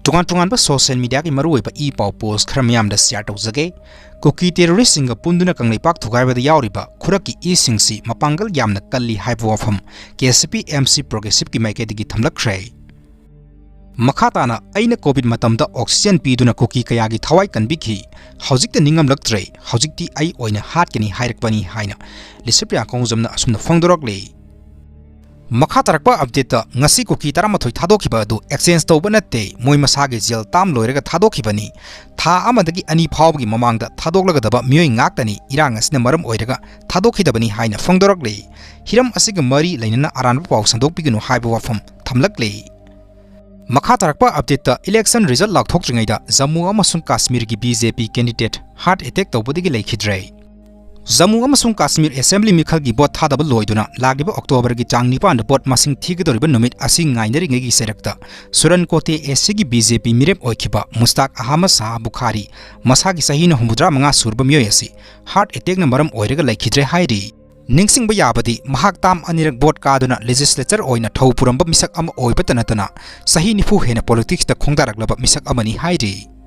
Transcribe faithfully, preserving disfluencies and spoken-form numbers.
ꯇꯣꯉꯥꯟ ꯇꯣꯉꯥꯟꯕ social mediaꯒꯤ ꯃꯔꯨꯑꯣꯏꯕ ꯏ ꯄꯥꯎ post ꯈꯔ ꯃꯤꯌꯥꯝꯗ share ꯇꯧꯖꯒꯦ꯫ ꯀꯨꯀꯤ terroristꯁꯤꯡꯒ ꯄꯨꯟꯗꯨꯅ ꯀꯪꯂꯩꯄꯥꯛ ꯊꯨꯒꯥꯏꯕꯗ ꯌꯥꯎꯔꯤꯕ ꯈꯨꯔꯛꯀꯤ ꯏꯁꯤꯡꯁꯤ ꯃꯄꯥꯡꯒꯜ ꯌꯥꯝꯅ ꯀꯜꯂꯤ ꯍꯥꯏꯕ ꯋꯥꯐꯝ KCP MC Progressiveꯀꯤ ꯃꯥꯏꯀꯩꯗꯒꯤ ꯊꯝꯂꯛꯈ꯭ꯔꯦ꯫ ꯃꯈꯥ ꯇꯥꯅ, "ꯑꯩꯅ COVID ꯃꯇꯝꯗ oxygen ꯄꯤꯗꯨꯅ ꯀꯨꯀꯤ ꯀꯌꯥꯒꯤ ꯊꯋꯥꯏ ꯀꯟꯕꯤꯈꯤ꯫ ꯍꯧꯖꯤꯛꯇ ꯅꯤꯡꯉꯝꯂꯛꯇ꯭ꯔꯦ꯫ ꯍꯧꯖꯤꯛꯇꯤ ꯑꯩ ꯑꯣꯏꯅ ꯍꯥꯠꯀꯅꯤ ꯍꯥꯏꯔꯛꯄꯅꯤ" ꯍꯥꯏꯅ ꯂꯤꯁꯤꯄ꯭ꯔꯤꯌꯥ ꯀꯣꯡꯖꯝꯅ ꯑꯁꯨꯝꯅ ꯐꯣꯡꯗꯣꯔꯛꯂꯤ꯫ ꯃꯈꯥ ꯇꯥꯔꯛꯄ updateꯇ, "ꯉꯁꯤ ꯀꯨꯀꯤ ꯇꯔꯥꯃꯥꯊꯣꯏ ꯊꯥꯗꯣꯛꯈꯤꯕ ꯑꯗꯨ exchange ꯇꯧꯕ ꯅꯠꯇꯦ, ꯃꯣꯏ ꯃꯁꯥꯒꯤ jail term ꯂꯣꯏꯔꯒ ꯊꯥꯗꯣꯛꯈꯤꯕꯅꯤ꯫ ꯊꯥ ꯑꯃꯗꯒꯤ ꯑꯅꯤ ꯐꯥꯎꯕꯒꯤ ꯃꯃꯥꯡꯗ ꯊꯥꯗꯣꯛꯂꯒꯗꯕ ꯃꯤꯑꯣꯏ ꯉꯥꯛꯇꯅꯤ, ꯏꯔꯥꯡ ꯑꯁꯤꯅ ꯃꯔꯝ ꯑꯣꯏꯔꯒ ꯊꯥꯗꯣꯛꯈꯤꯗꯕꯅꯤ" ꯍꯥꯏꯅ ꯐꯣꯡꯗꯣꯔꯛꯂꯤ꯫ ꯍꯤꯔꯝ ꯑꯁꯤꯒ ꯃꯔꯤ ꯂꯩꯅꯅ ꯑꯔꯥꯟꯕ ꯄꯥꯎ ꯁꯟꯗꯣꯛꯄꯤꯒꯅꯨ ꯍꯥꯏꯕ ꯋꯥꯐꯝ ꯊꯝꯂꯛꯂꯤ꯫ ꯃꯈꯥ ꯇꯥꯔꯛꯄ updateꯇ, election result ꯂꯥꯎꯊꯣꯛꯇ꯭ꯔꯤꯉꯩꯗ ꯖꯝꯃꯨ ꯑꯃꯁꯨꯡ ꯀꯥꯁꯃꯤꯔꯒꯤ BJP candidate heart attack ꯇꯧꯕꯗꯒꯤ ꯂꯩꯈꯤꯗ꯭ꯔꯦ꯫ ꯖꯝꯃꯨ ꯑꯃꯁꯨꯡ ꯀꯥꯁꯃꯤꯔ assembly ꯃꯤꯈꯜꯒꯤ vote ꯊꯥꯗꯕ ꯂꯣꯏꯗꯨꯅ ꯂꯥꯛꯂꯤꯕ Octoberꯒꯤ ꯆꯥꯡ ꯅꯤꯄꯥꯟꯗ vote ꯃꯁꯤꯡ ꯊꯤꯒꯗꯧꯔꯤꯕ ꯅꯨꯃꯤꯠ ꯑꯁꯤ ꯉꯥꯏꯅꯔꯤꯉꯩꯒꯤ ꯆꯩꯔꯛꯇ, ꯁꯨꯔꯟꯀꯣꯇꯦ ꯑꯦꯁꯤꯒꯤ BJP ꯃꯤꯔꯦꯞ ꯑꯣꯏꯈꯤꯕ ꯃꯨꯁꯇꯥꯛ ꯑꯍꯃꯗ ꯁꯥꯍ ꯕꯨꯈꯥꯔꯤ, ꯃꯁꯥꯒꯤ ꯆꯍꯤꯅ ꯍꯨꯝꯐꯨꯇꯔꯥ ꯃꯉꯥ ꯁꯨꯔꯕ ꯃꯤꯑꯣꯏ ꯑꯁꯤ heart attackꯅ ꯃꯔꯝ ꯑꯣꯏꯔꯒ ꯂꯩꯈꯤꯗ꯭ꯔꯦ ꯍꯥꯏꯔꯤ꯫ ꯅꯤꯡꯁꯤꯡꯕ ꯌꯥꯕꯗꯤ, ꯃꯍꯥꯛ term ꯑꯅꯤꯔꯛ vote ꯀꯥꯗꯨꯅ legislature ꯑꯣꯏꯅ ꯊꯧ ꯄꯨꯔꯝꯕ ꯃꯤꯁꯛ ꯑꯃ ꯑꯣꯏꯕꯇ ꯅꯠꯇꯅ, ꯆꯍꯤ ꯅꯤꯐꯨ ꯍꯦꯟꯅ politicsꯇ ꯈꯣꯡꯗꯥꯔꯛꯂꯕ ꯃꯤꯁꯛ ꯑꯃꯅꯤ ꯍꯥꯏꯔꯤ꯫